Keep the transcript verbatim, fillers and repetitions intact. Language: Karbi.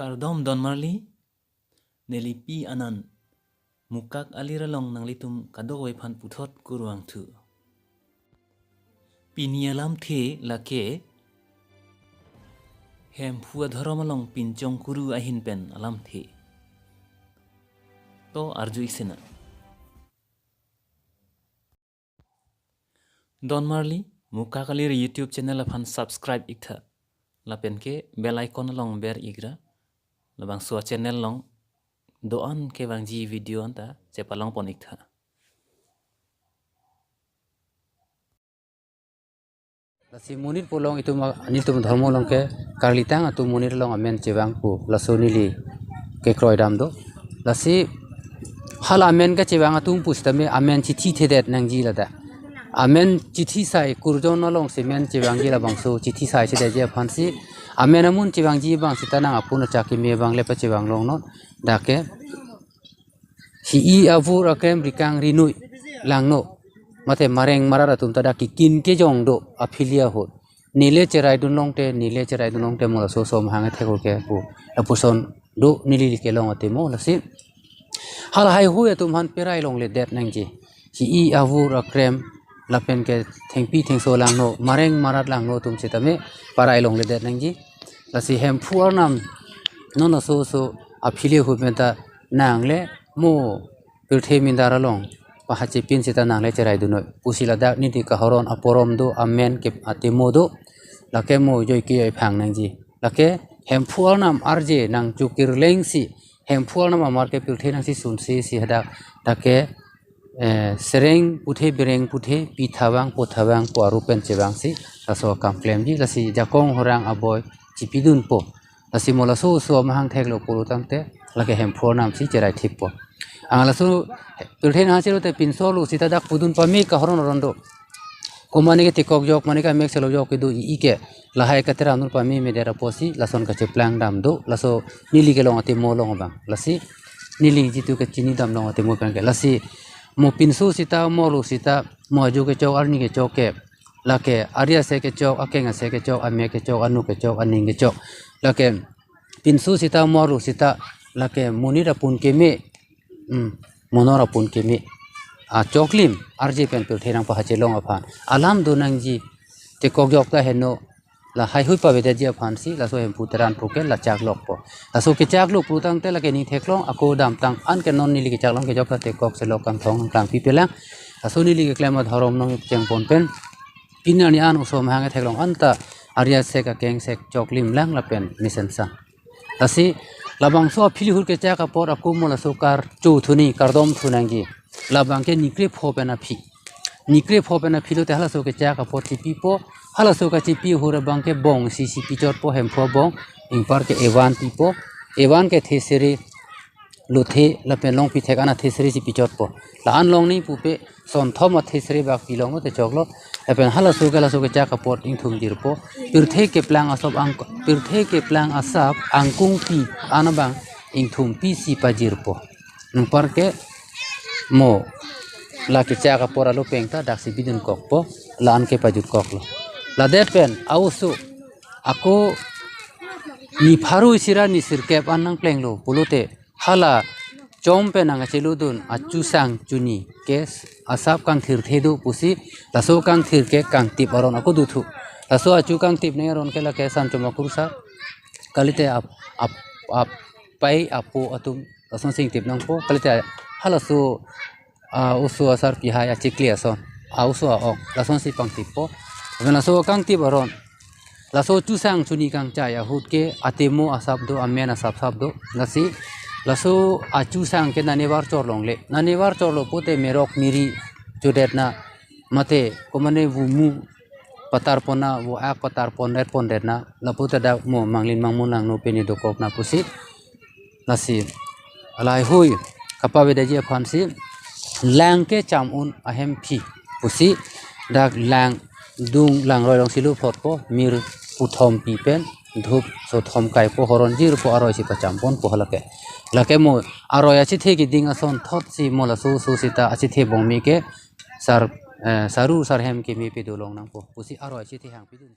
Kardom donmarli, neli Pi Anand, Mukak alir along nanglitum kadokave aphan puthot kurvangthu. Pini alamthe lake Hemphu adhorom along pinchong kuru ahin pen alamthe. To arju-ik sena. Donmarli, Mukak alir YouTube channel aphan subscribe-iktha. Lapen ke bell icon along ber-ikra. Labangso channel along do-an kevangji video anta chepalongpon-iktha. Lasi monit pu along itum a-, nelitum dhormo along ke karlitang atum monit along amen chevang pu laso neli kekroi dam do. Lasi hala amen kachevang atum pusitame amen chithi thedet nangji ladak. Amen chithi sai kurjon alongsi amen chevangji, labangso chithi sai sedetji aphansi amen amun chevangji abang seta nang apun achak keme abang le pachevang longnon. Dak ke hi-i avur akrem rikang rinui langno, mate mareng marat atum ta dak kekin kejong do aphili ahut. Neli cheraidun longte, neli cheraidun longte mo laso som hang thek ke pu lapuson do neli kelong atimo. Lasi hala haihui atum aphan perai longledet nangji. Hi-i avur akrem lapen ke thengpi thengso langno, mareng marat langno atum sitame perai longledet nangji. Lasi Hemphu arnam non aso so aphili ahut pen ta nang le mo pirthe mindar along pahachepin seta nang le cheraidun noi pusi ladak neli kahoron aporom do, amen ke atimo do. Lake mo joi ke joi phang nangji. Lake Hemphu arnam arje nang chukir lengsi Hemphu arnam amar ke pirthe nangsi sunsi si hadak. Dak ke, eh, sereng puthe bereng puthe pi thavang po thavang po aru pen chevangsi laso akam klemji. Lasi jakong horang aboi chipidunpo. Lasi mo laso oso amahang theklo pulotangte lake Hemphu arnamsi cherai thippo. Ang laso pirthe nangcherote pinso lo seta dak pudun pame kahoron aron do. Komane ke tekok jok, mane ke amek selo jok kedo i-i ke. Lahai kateram nur pame medet apotsi lason kacheplang dam do. Laso neli kelong atimo along abang. Lasi neli jitu kachini dam long atimo pen ke. Lasi mo pinso seta, mo lo seta, mo ajo kechok, arni kechok ke. Lake ari ase kechok, akeng ase kechok, amek kechok, anu kechok, aning kechok. Lake pinso seta, mo lo seta, lake monit apun keme, hmm, monor apun keme. Achoklim arje pen pirthe nangpahachelong aphan alam do nangji. Tekok jok ta heno, la haihui pavedetji aphansi laso Hemphu teran pu ke la chaklokpo. Laso kechaklok pulotangte lake ning theklong ako damtang an ke non neli kechaklong kejok ta tekok selok kangthong kangpi pelang. Laso neli keklem adhorom nangchengpon pen pini arni an oso amahang theklong anta ari asek akeng sek choklim lang lapen mesen sang. Lasi labangso aphili ahut kechak apot ako mo laso karcho thuni kardom thu nangji. Labang ke ni krepho pen aphi. Ni krepho pen aphi lote halaso kechak apot chipipo. Halaso kachipi ahut abang ke bong isi si pichotpo, Hemphu abong. Ingpar ke evan pipo. Evan ke thesere lothe lapen longpi thek ana thesere si pichotpo. La-an long ni pupe sonthom athesere bak pilong te choklo. Lapen halaso ke laso kechak apot ingthum jirpo. Pirthe keplang asap ang, pirthe keplang asap angkung pi an abang ingthum pi si pajirpo. Ingpar ke mo la kechak apot alo peng ta daksi bidunkokpo, la-an ke pajutkoklo. Ladet pen a-oso ako ni pharo isi ra ni sirkep an nangplenglo pulote hala chom pen nangcheludun achusang chuni ke asap kangthirthe do pusi laso kangthir ke kangtip aron ako duthu. Laso achu kangtip ne aron ke lake Sanchoma Kurusar. Kalite ap, ap, ap, pai apo atum lason singtip nangpo. Kalite halaso a-oso asarpi hai achikli ason, a-oso a-ok lasonsi pangtippo. Lapen laso kangtip aron laso chusang chuni kangchai ahut ke atemo asap do, amen asap sap do. Lasi laso achusang ke nanevar chorlongle. Nanevar chorlo pote merok miri chodetna mate komane vumu patarponna, vu-ak patarpon detpon detna, lapu ta dak mo manglin mangmun langno pini dokokna pusi. Lasi lahaihui kapavedetji aphansi lang ke cham un ahem phi pusi dak lang dung langroi alongsi luphotpo, mir puthom pi pen dhup sothom kaipo, horon jirpo, aroi si pachamponpo halake. Lake mo aroi achethe keding ason thotsi mo laso so seta achethe bongmi ke sar, eh, saru sarhem keme pedolong nangpo pusi aroi achethe hangpidun.